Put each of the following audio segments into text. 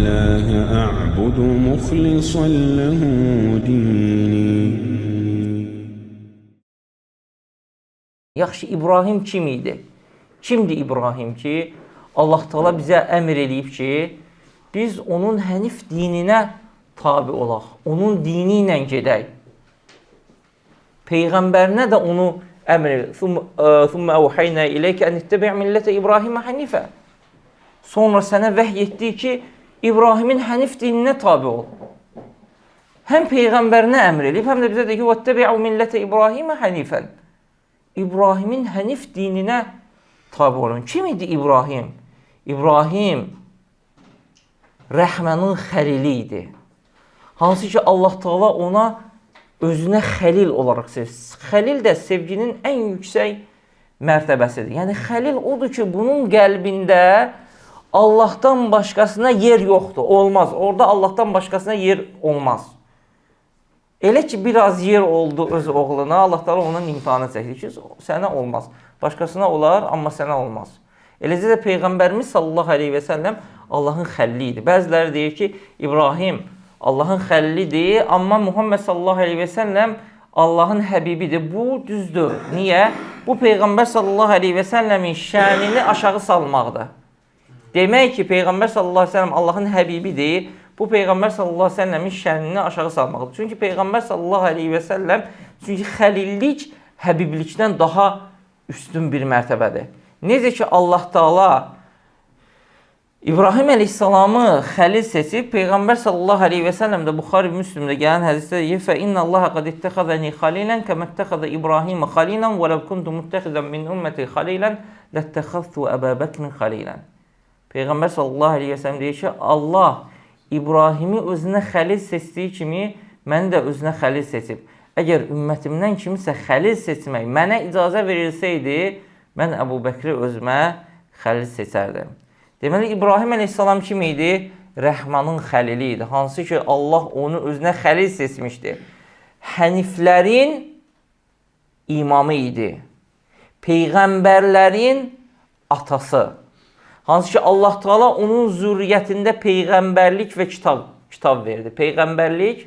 الله أعبد مخلصا له ديني. Yaxşı, İbrahim kim idi? Kimdir İbrahim ki, Allah Teala bizə əmr eləyib ki, biz onun hənif dininə tabi olaq, onun dini ilə gedək. Peyğəmbərinə də onu əmr eləyib. Thumma əvhəynə iləykə ən ittəbi' millətə İbrahimə hənifə. Sonra sənə vəhy etdik ki, İbrahimin hənif dininə tabi ol. Həm peyğəmbərinə əmr eləyib, həm də bizə deyir ki, vəttəbi'u millətə İbrahimə hənifən. İbrahimin hənif dininə tabi olun. Kim idi İbrahim? İbrahim Rəhmənin xəlili idi. Hansı ki Allah Teala ona özünə xəlil olaraq sevdi. Xəlil də sevginin ən yüksək mərtəbəsidir. Yəni xəlil odur ki, bunun qəlbində Allahdan başqasına yer yoxdur. Olmaz. Orada Allahdan başqasına yer olmaz. Elə ki biraz yer oldu öz oğluna, Allah Teala ondan imtahana çəkdi ki, sənə olmaz. Başqasına olar, amma sənə olmaz. Eləcə də Peyğəmbərimiz sallallahu əleyhi və səlləm Allahın xəlili idi. Bəziləri deyir ki, İbrahim Allahın xəlilidir, amma Muhammed sallallahu əleyhi və səlləm Allahın həbibidir. Bu düzdür. Niyə? Bu Peyğəmbər sallallahu əleyhi və səlləmin şənini aşağı salmaqdır. Demək ki, Peyğəmbər sallallahu əleyhi və səlləm Allahın həbibidir. Bu Peyğəmbər sallallahu əleyhi və səlləmin şənini aşağı salmaqdır. Çünki Peyğəmbər sallallahu əleyhi və səlləm, çünki xəlillik həbiblikdən daha üstün bir mərtəbədir. Necə ki Allah Taala İbrahim əleyhissalamı xəlil seçib, Peyğəmbər sallallahu əleyhi və səlləm də Buxari Müslimdə gələn hədisdə deyir: "Fə innallaha qad ittəxəzəni xalilan kəmə ittəxəzə İbrahim xalilan və ləv kuntu muttəxizən min ümmeti xalilan ləttəxəztu Əbə Bəkrin xalilan." Peyğəmbər sallallahu əleyhi və səlləm deyir ki, Allah İbrahimi özünə xəlil seçdiyi kimi məni də özünə xəlil seçib. Əgər ümmətimdən kimisə xəlil seçmək mənə icazə verilsəydi, mən Əbu Bəkri özümə xəlil seçərdim. Deməli, İbrahim əleyhissalam kim idi? Rəhmanın xəlili idi. Hansı ki, Allah onu özünə xəlil seçmişdi. Həniflərin imamı idi. Peyğəmbərlərin atası. Hansı ki, Allah Teala onun zürriyyətində peyğəmbərlik və kitab verdi. Peyğəmbərlik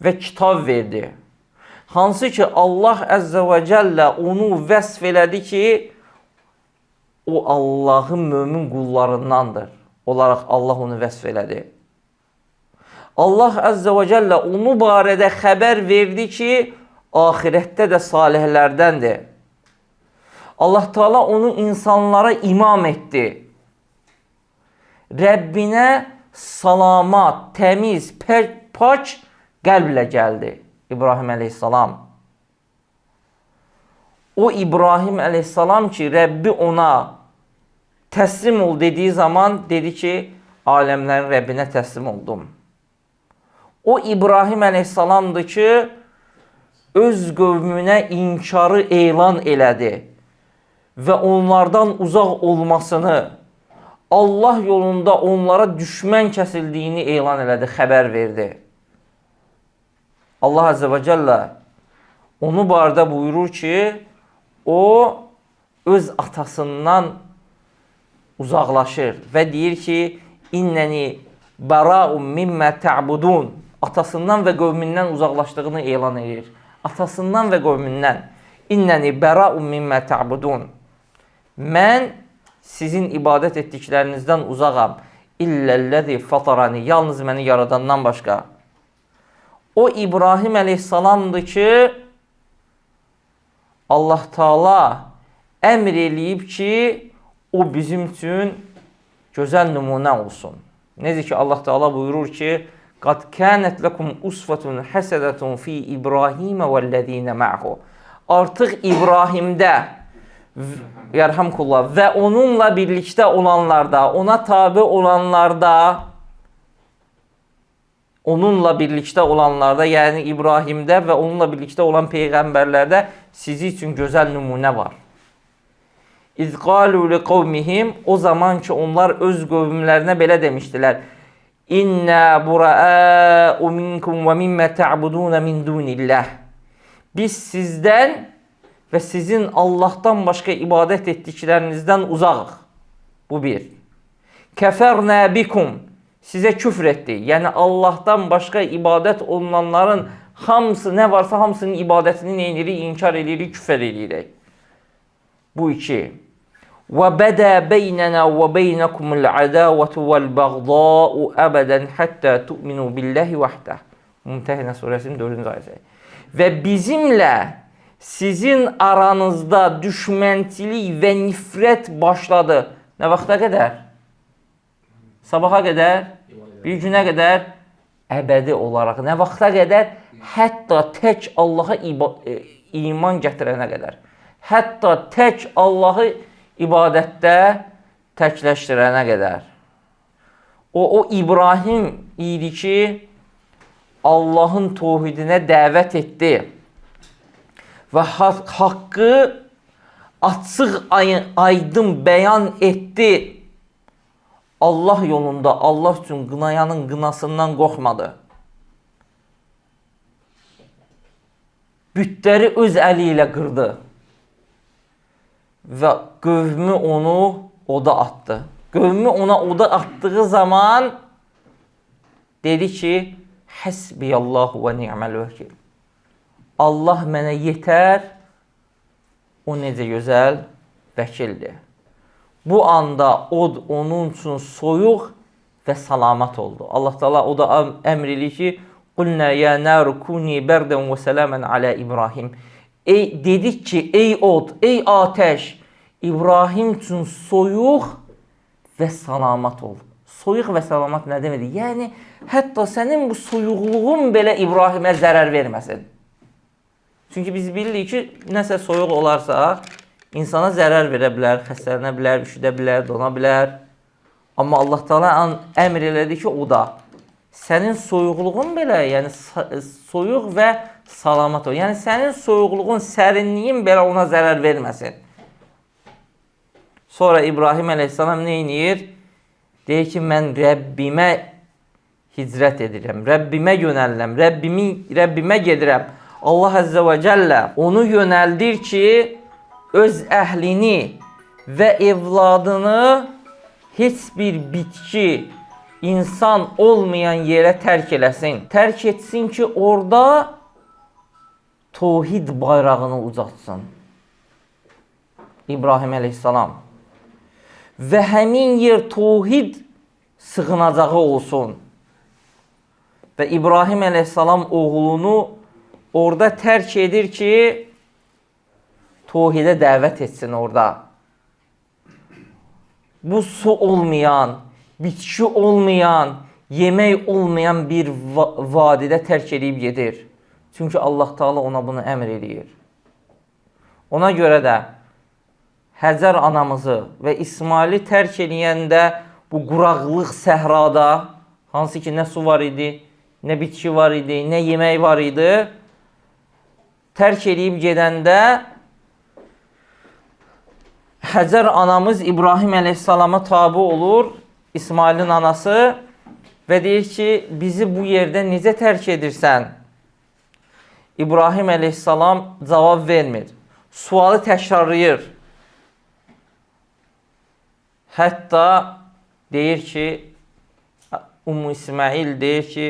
və kitab verdi. Hansı ki, Allah Əzzə və Cəllə onu vəsf elədi ki, o Allahın mömin qullarındandır. Olaraq Allah onu vəsf elədi. Allah Əzzə və Cəllə onu barədə xəbər verdi ki, axirətdə də salihlərdəndir. Allah Teala onu insanlara imam etdi. Rəbbinə salamat, təmiz, pak qəlblə gəldi İbrahim əleyhissalam. O İbrahim əleyhissalam ki, Rəbbi ona təslim ol dediyi zaman dedi ki, aləmlərin Rəbbinə təslim oldum. O İbrahim əleyhissalamdır ki, öz qövmünə inkarı elan elədi və onlardan uzaq olmasını, Allah yolunda onlara düşmən kəsildiyini elan elədi, xəbər verdi. Allah Azze və Cəllə onu barədə buyurur ki, o öz atasından uzaqlaşır və deyir ki, İnnəni bəraun mimmə tə'budun. Atasından və qövmindən uzaqlaşdığını elan edir. Atasından və qövmindən. İnnəni bəraun mimmə tə'budun. Mən sizin ibadət etdiklərinizdən uzağam. İlləl-ləzi fatarani. Yalnız məni yaradandan başqa. O İbrahim əleyhissalamdır ki, Allah Teala əmr eləyib ki, o bizim üçün gözəl nümunə olsun. Necə ki Allah Teala buyurur ki, Qad kânət lekum usvetun həsədətun fi İbrahimə vəl-ləzīnə ma'hu. Artıq İbrahimdə yərhamkullah və onunla birlikdə olanlarda, ona tabi olanlarda, onunla birlikdə olanlarda, yəni İbrahimdə və onunla birlikdə olan peyğəmbərlərdə sizi üçün gözəl nümunə var. İz qalu liqavmihim, o zaman ki onlar öz qövmlərinə belə demişdilər. İnna buraa'u minkum və mimma ta'budun min dunillah. Biz sizdən və sizin Allahdan başqa ibadət etdiklərinizdən uzağıq. Bu bir. Kəfərnə bikum. Sizə küfr etdik. Yəni Allahdan başqa ibadət olunanların hamısı, nə varsa hamısının ibadətini nə edirik? İnkar edirik, küfr edirik. Bu iki. Və bədə beynənə və beynəkumul ədavətu vəl-bəğdâ'u əbədən həttə tu'minu billahi vəhdəh. Mümtəhinə surəsinin 4-cü ayəsi. Və bizimlə sizin aranızda düşmənçilik və nifrət başladı. Nə vaxta qədər? Sabaha qədər, bir günə qədər, əbədi olaraq. Nə vaxta qədər? Hətta tək Allaha iman gətirənə qədər. Hətta tək Allahı ibadətdə təkləşdirənə qədər. O İbrahim idi ki, Allahın tohidinə dəvət etdi və haqqı açıq aydın bəyan etdi. Allah yolunda Allah üçün qınayanın qınasından qorxmadı. Bütləri öz əli ilə qırdı və qövmü onu oda atdı. Qövmü ona oda atdığı zaman dedi ki, Həsbiyallahu və ni'məl vəkil. Allah mənə yetər, o necə gözəl vəkildir. Bu anda od onun üçün soyuq və salamat oldu. Allah Teala o da əmr eləyir ki, Qulna ya naru kuni berden və selamen alə İbrahim. Ey, dedik ki, ey od, ey atəş, İbrahim üçün soyuq və salamat ol. Soyuq və salamat nə deməkdir? Yəni, hətta sənin bu soyuqluğun belə İbrahimə zərər verməsin. Çünki biz bilirik ki, nəsə soyuq olarsa, insana zərər verə bilər, xəstələnə bilər, üşüdə bilər, dona bilər. Amma Allah Teala əmr elədi ki, o da sənin soyuqluğun belə, yəni soyuq və salamat ol. Yəni sənin soyuqluğun, sərinliyin belə ona zərər verməsin. Sonra İbrahim əleyhissalam nə edir? Deyir ki, mən Rəbbimə hicrət edirəm, Rəbbimə yönəlirəm, Rəbbimə gedirəm. Allah Əzzə və Cəllə onu yönəldir ki, öz əhlini və evladını heç bir bitki, insan olmayan yerə tərk eləsin. Tərk etsin ki, orada tohid bayrağını ucatsın. İbrahim əleyhissalam. Və həmin yer tohid sığınacağı olsun. Və İbrahim əleyhissalam oğlunu orada tərk edir ki, tohidə dəvət etsin orada. Bu su olmayan, bitki olmayan, yemək olmayan bir vadidə tərk edib gedir. Çünki Allah Teala ona bunu əmr eləyir. Ona görə də Həcər anamızı və İsmaili tərk eləyəndə bu quraqlıq səhrada, hansı ki nə su var idi, nə bitki var idi, nə yemək var idi, tərk eləyib gedəndə Həcər anamız İbrahim əleyhissalama tabi olur, İsmailin anası və deyir ki, bizi bu yerdə necə tərk edirsən? İbrahim əleyhissalam cavab vermir. Sualı təkrarlayır. Hətta deyir ki, Ummu İsmail deyir ki,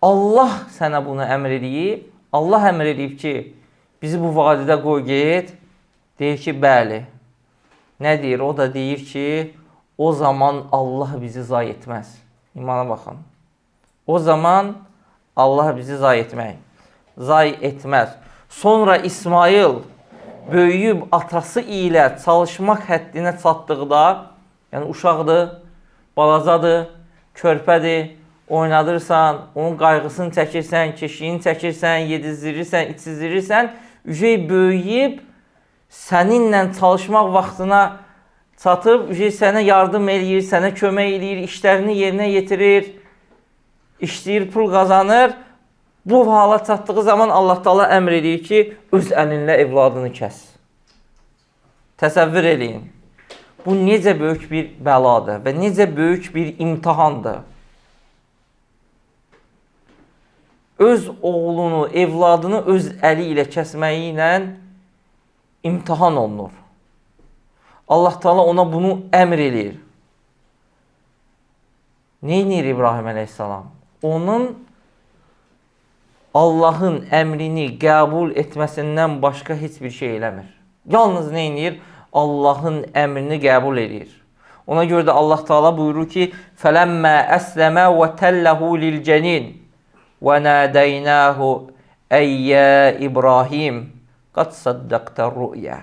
Allah sənə bunu əmr eləyib, Allah əmr eləyib ki, bizi bu vadidə qoy get. Deyir ki, bəli. Nə deyir? O da deyir ki, o zaman Allah bizi zay etməz. İmana baxın. O zaman Allah bizi zay etməz. Sonra İsmail böyüyüb atası ilə çalışmaq həddinə çatdıqda, yəni uşaqdır, balacadır, körpədir, oynadırsan, onun qayğısını çəkirsən, keşiyini çəkirsən, yedizdirirsən, içizdirirsən, ücey böyüyüb səninlə çalışmaq vaxtına çatıb, ücey sənə yardım eləyir, sənə kömək eləyir, işlərini yerinə yetirir, işləyir, pul qazanır. Bu hala çatdığı zaman Allah Teala əmr eləyir ki, öz əlinlə evladını kəs. Təsəvvür eləyin. Bu necə böyük bir bəladır və necə böyük bir imtihandır. Öz oğlunu, evladını öz əli ilə kəsməyi ilə imtihan olunur. Allah Teala ona bunu əmr eləyir. Nə edir İbrahim əleyhissalam? Onun Allahın əmrini qəbul etməsindən başqa heç bir şey eləmir. Yalnız nə edir? Allahın əmrini qəbul edir. Ona görə də Allah Taala buyurur ki: "Fələmmə əsləmə və təlləhu lil-cənin və nədəynahu ey İbrahim qad saddaqta ru'ya."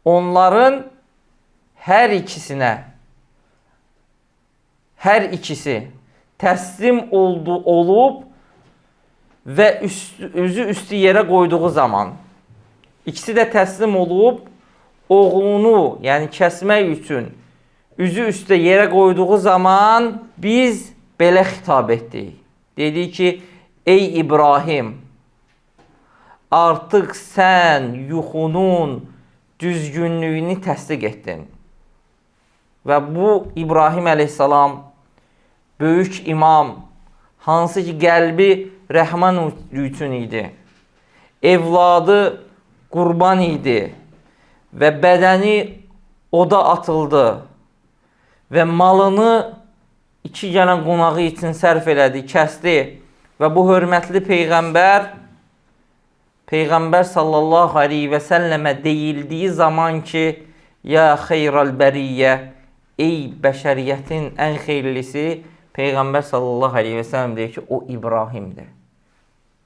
Onların hər ikisinə, hər ikisi təslim olub və üzü üstü yerə qoyduğu zaman, ikisi də təslim olub oğlunu, yəni kəsmək üçün üzü üstə yerə qoyduğu zaman biz belə xitab etdik. Dedik ki, ey İbrahim, artıq sən yuxunun düzgünlüyünü təsdiq etdin. Və bu İbrahim əleyhissalam böyük imam, hansı ki qəlbi Rəhman üçün idi, evladı qurban idi və bədəni oda atıldı və malını iki gələn qonağı üçün sərf elədi, kəsdi və bu hörmətli Peyğəmbər, Peyğəmbər sallallahu aleyhi və səlləmə deyildiyi zaman ki, ya xeyral bəriyyə, ey bəşəriyyətin ən xeyirlisi, Peyğəmbər sallallahu aleyhi və səlləm deyir ki, o İbrahimdir.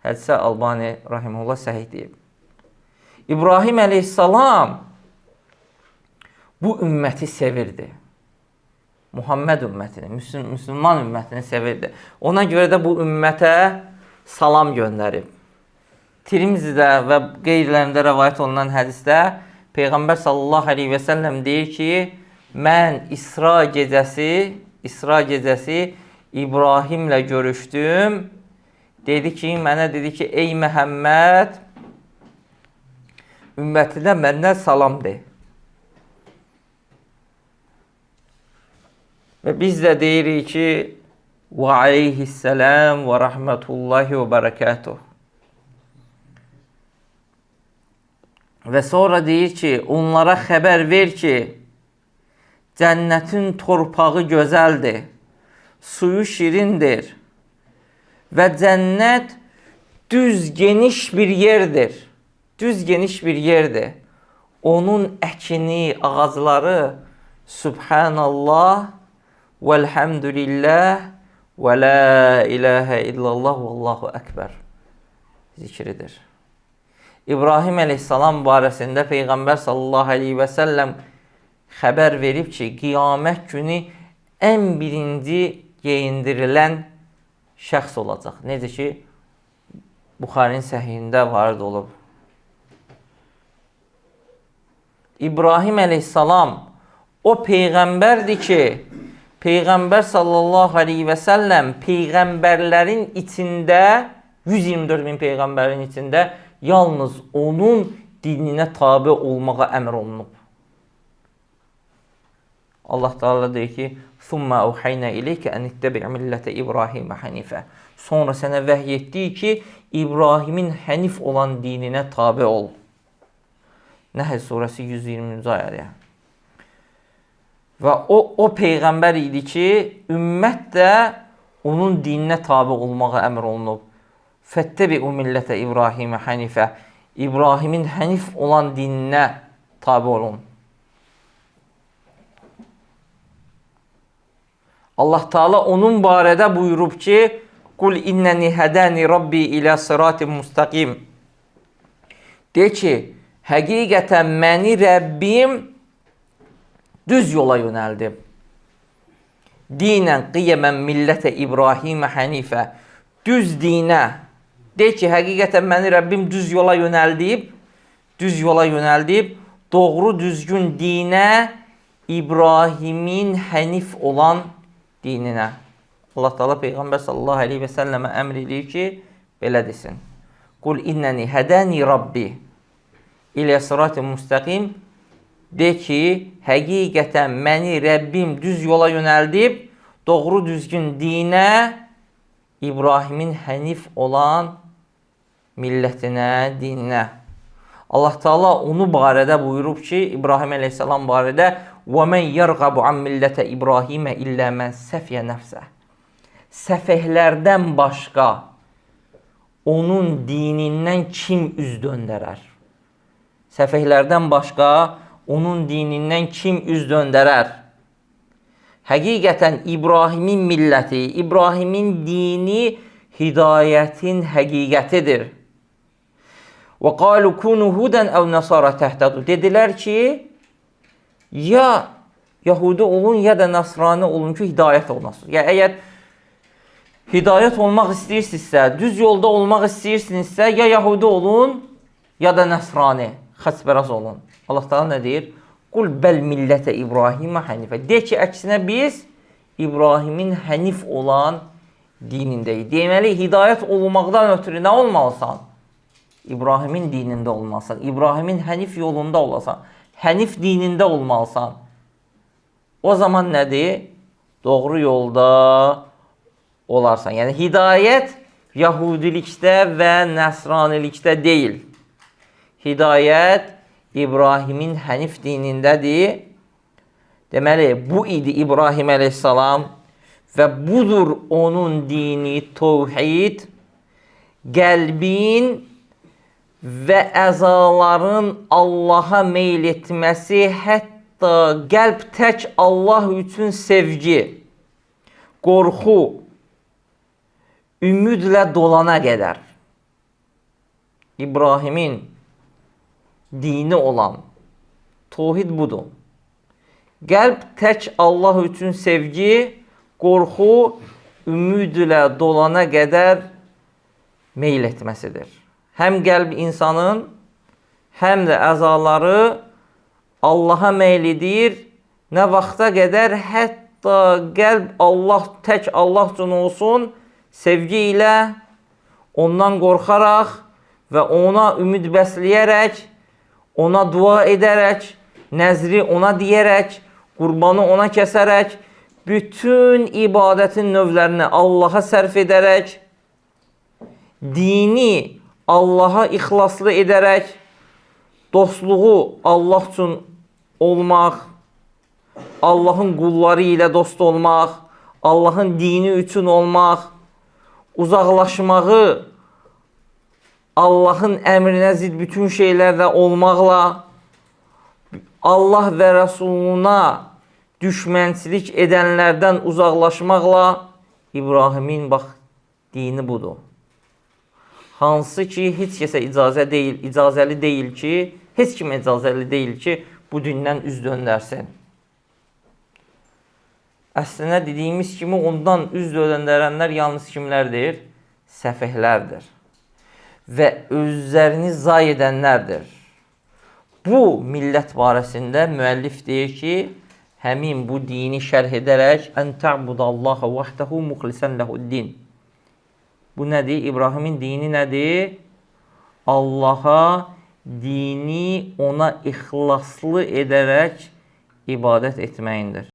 Hədisə Albani rahimehullah səhih deyib. İbrahim əleyhissalam bu ümməti sevirdi. Muhammed ümmətini, Müslüman ümmətini sevirdi. Ona görə də bu ümmətə salam göndərib. Tirmizidə və qeyrilərində rəvayət olunan hədisdə Peyğəmbər sallallahu aleyhi və səlləm deyir ki, mən İsra gecəsi İbrahimlə görüşdüm. Dedi ki, mənə dedi ki, ey Məhəmməd, ümmətinə məndən salam de. Və biz də deyirik ki, və aleyhisselam və rəhmətullahi və bərəkətuh. Və sonra deyir ki, onlara xəbər ver ki, cənnətin torpağı gözəldir, suyu şirindir və cənnət düz geniş bir yerdir. Düz geniş bir yerdir. Onun əkini, ağacları Subhanallah vəlhəmdülillah və la ilahə illallah vəllahu əkbər zikridir. İbrahim əleyhissalam barəsində Peyğəmbər sallallahu aleyhi və səlləm xəbər verib ki, qiyamət günü ən birinci geyindirilən şəxs olacaq. Necə ki, Buxarinin səhihində varid olub. İbrahim əleyhissalam o peyğəmbərdir ki, Peyğəmbər sallallahu aleyhi və səlləm peyğəmbərlərin içində, 124 min peyğəmbərin içində yalnız onun dininə tabi olmağa əmr olunub. Allah Teala deyir ki, "Thumma auhayna ileyke en ittabi' millete İbrahim hanifə." Sonra sənə vəhy etdik ki, İbrahimin hənif olan dininə tabi ol. Nəhl surəsi 120-ci ayəyə. Və o peyğəmbər idi ki, ümmət də onun dininə tabi olmağa əmr olunub. Fəttəbi'u millətə İbrahimə hanifə. İbrahimin hənif olan dininə tabi olun. Allah Teala onun barədə buyurub ki, Qul innəni hədəni Rabbi ilə sıratin mustaqim. De ki, həqiqətən məni Rəbbim düz yola yönəldib. Dinən qiyəmən millətə İbrahimə hənifə. Düz dinə. De ki, həqiqətən məni Rəbbim düz yola yönəldib. Düz yola yönəldib. Doğru düzgün dinə, İbrahimin hənif olan dininə. Allah Teala Peyğəmbər sallallahu aleyhi və səlləmə əmr edir ki, belə desin. Qul innəni hədəni Rabbi ilə sıratin müstəqim. De ki, həqiqətən məni Rəbbim düz yola yönəldib, doğru düzgün dinə, İbrahimin hənif olan millətinə, dininə. Allah Teala onu barədə buyurub ki, İbrahim əleyhissalam barədə "Və men yerğabu an millete İbrahimə illə men səfiyə nəfsəh." Səfehlərdən başqa onun dinindən kim üz döndərər? Səfehlərdən başqa onun dinindən kim üz döndərər? Həqiqətən İbrahimin milləti, İbrahimin dini hidayətin həqiqətidir. Və qalu kunu hudan əv nasara təhtədu. Dedilər ki, ya Yahudi olun, ya da Nasrani olun ki, hidayət olunasınız. Yəni, əgər hidayət olmaq istəyirsinizsə, düz yolda olmaq istəyirsinizsə, ya Yahudi olun, ya da Nəsrani, xəçpərəz olun. Allah Taala nə deyir? Qul bəl millətə İbrahimə hənifə. De ki, əksinə biz İbrahimin hənif olan dinindəyik. Deməli, hidayət olmaqdan ötürü nə olmalısan? İbrahimin dinində olmalısan. İbrahimin hənif yolunda olasan. Hənif dinində olmalısan. O zaman nədir? Doğru yolda olarsan. Yəni hidayət Yahudilikdə və Nəsranilikdə deyil. Hidayət İbrahimin hənif dinindədir. Deməli, bu idi İbrahim əleyhissalam və budur onun dini təvhid, qəlbin və əzaların Allaha meyl etməsi, hətta qəlb tək Allah üçün sevgi, qorxu, ümidlə dolana qədər. İbrahimin dini olan təvhid budur. Qəlb tək Allah üçün sevgi, qorxu, ümidlə dolana qədər meyl etməsidir. Həm qəlb insanın, həm də əzaları Allaha meyl edir. Nə vaxta qədər? Hətta qəlb Allah tək Allah üçün olsun, sevgi ilə, ondan qorxaraq və ona ümid bəsləyərək, ona dua edərək, nəzri ona deyərək, qurbanı ona kəsərək, bütün ibadətin növlərini Allaha sərf edərək, dini Allaha ixlaslı edərək, dostluğu Allah üçün olmaq, Allahın qulları ilə dost olmaq, Allahın dini üçün olmaq, uzaqlaşmağı Allahın əmrinə zidd bütün şeylərlə olmaqla, Allah və Rəsuluna düşmənçilik edənlərdən uzaqlaşmaqla İbrahimin bax dini budur. Hansı ki heç kəsə icazə deyil, icazəli deyil ki, heç kimə icazəli deyil ki, bu dindən üz döndərsin. Əslində dediyimiz kimi ondan üz döndərənlər yalnız kimlərdir? Səfehlərdir. Və özlərini zay edənlərdir. Bu millət barəsində müəllif deyir ki, həmin bu dini şərh edərək ən ta'budallaha vahdehu muxlisən lehu'd-din. Bu nədir? İbrahimin dini nədir? Allaha dini ona ixlaslı edərək ibadət etməyindir.